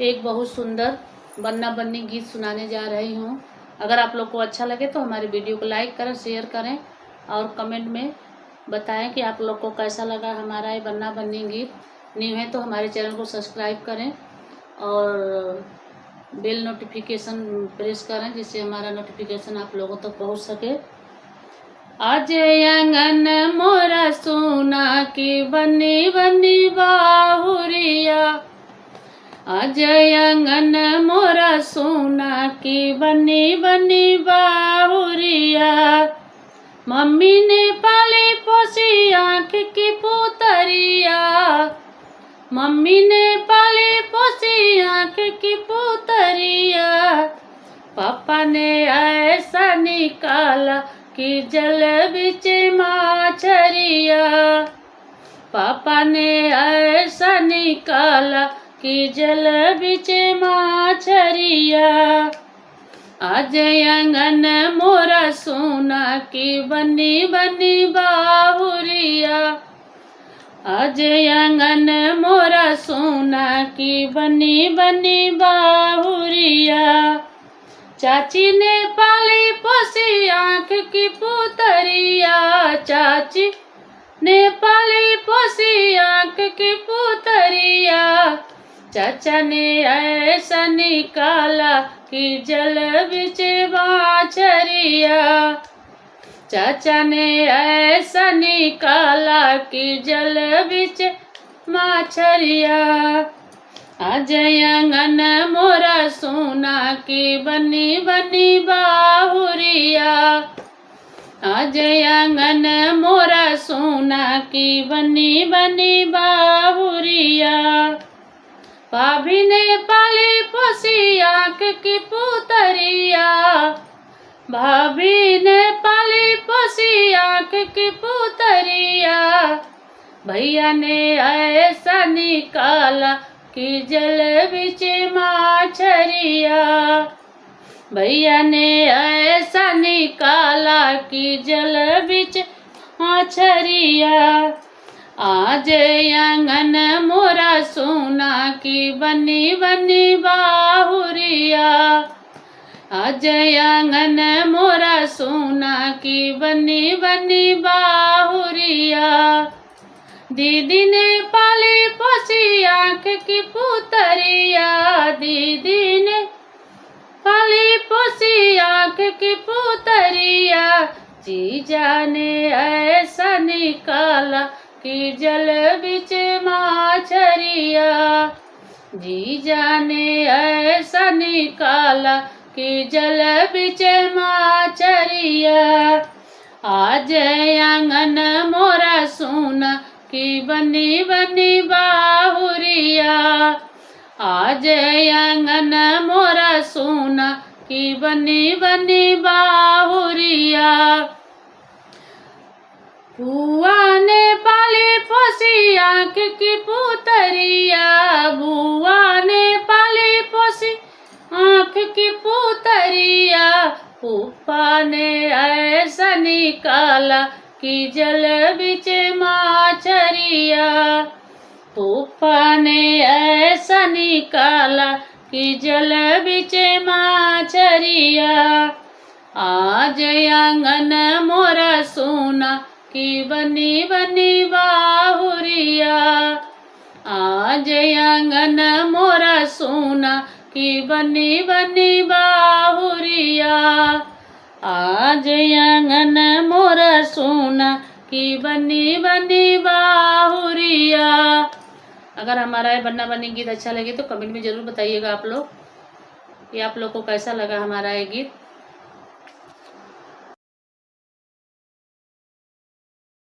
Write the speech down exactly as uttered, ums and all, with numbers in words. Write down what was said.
एक बहुत सुंदर बन्ना बन्नी गीत सुनाने जा रही हूँ। अगर आप लोग को अच्छा लगे तो हमारे video को like करें, share करें और comment में बताएं कि आप लोग को कैसा लगा हमारा ये बन्ना बन्नी गीत। New है तो हमारे channel को subscribe करें और bell notification press करें, जिससे हमारा notification आप लोगों तक पहुँच सके। आज आंगन मोरा सोना की बनी बनी बाहुरिया, आज आंगन मोरा सोना की बनी बनी बाहुरिया। मम्मी ने पाली पोसी आँख की पुतरिया, मम्मी ने पाली पोसी आँख की पुतरिया। पापा ने ऐसा निकाला कि जल बिच माछरिया। पापा ने ऐसा निकाला कि जल बिच माछरिया। आज आंगन मोरा सोना की बनी बनी बाहुरिया, आज आंगन मोरा सोना की बनी बनी बाहुरिया। चाची ने पाली पोसी आँख की पुतरिया, चाची ने पाली पोसी आँख की पुतरिया। चाचा ने ऐसा निकाला कि जल बिच माछरिया, चाचा ने ऐसा निकाला कि जल बिच माछरिया। आज आंगन मोरा सोना की बनी बनी बाहुरिया, आज आंगन मोरा सोना की बनी बनी बाहुरिया। भाभी ने पाली पोसी आँख की पुतरिया, भाभी ने पाली पोसी आँख की पुतरिया। भैया ने ऐसा निकाला कि जल बिच माछरिया, भैया ने ऐसा निकाला कि जल बिच माछरिया। आज आंगन मोरा सोना की बनी बनी बाहुरिया, आज आंगन मोरा सोना की बनी बनी बाहुरिया। दीदी ने पाली पोसी आँख की पुतरिया, दीदी ने पाली पोसी आँख की पुतरिया। जीजा ने ऐसा निकाला कि जल बिच माछरिया, जीजा ने ऐसा निकाला कि जल बिच माछरिया। आज आंगन मोरा सोना की बनी बनी बाहुरिया, आज आंगन मोरा सोना की बनी बनी बाहुरिया। बुआ ने पाली पोसी आँख की पुतरिया, बुआ ने पाली पोसी आँख की पुतरिया। फूफा ने ऐसा निकाला कि जल बिच माछरिया, फूफा ने ऐसा निकाला कि जल बिच माछरिया। आज आंगन मोरा सोना की बनी बनी बाहुरिया, आज आंगन मोरा सोना की बनी बनी बाहुरिया, आज आंगन मोरा सोना की बनी बनी बाहुरिया। अगर हमारा ये बन्ना बन्नी गीत अच्छा लगे तो comment में ज़रूर बताइएगा आप लोग कि आप लोग को कैसा लगा हमारा ये गीत।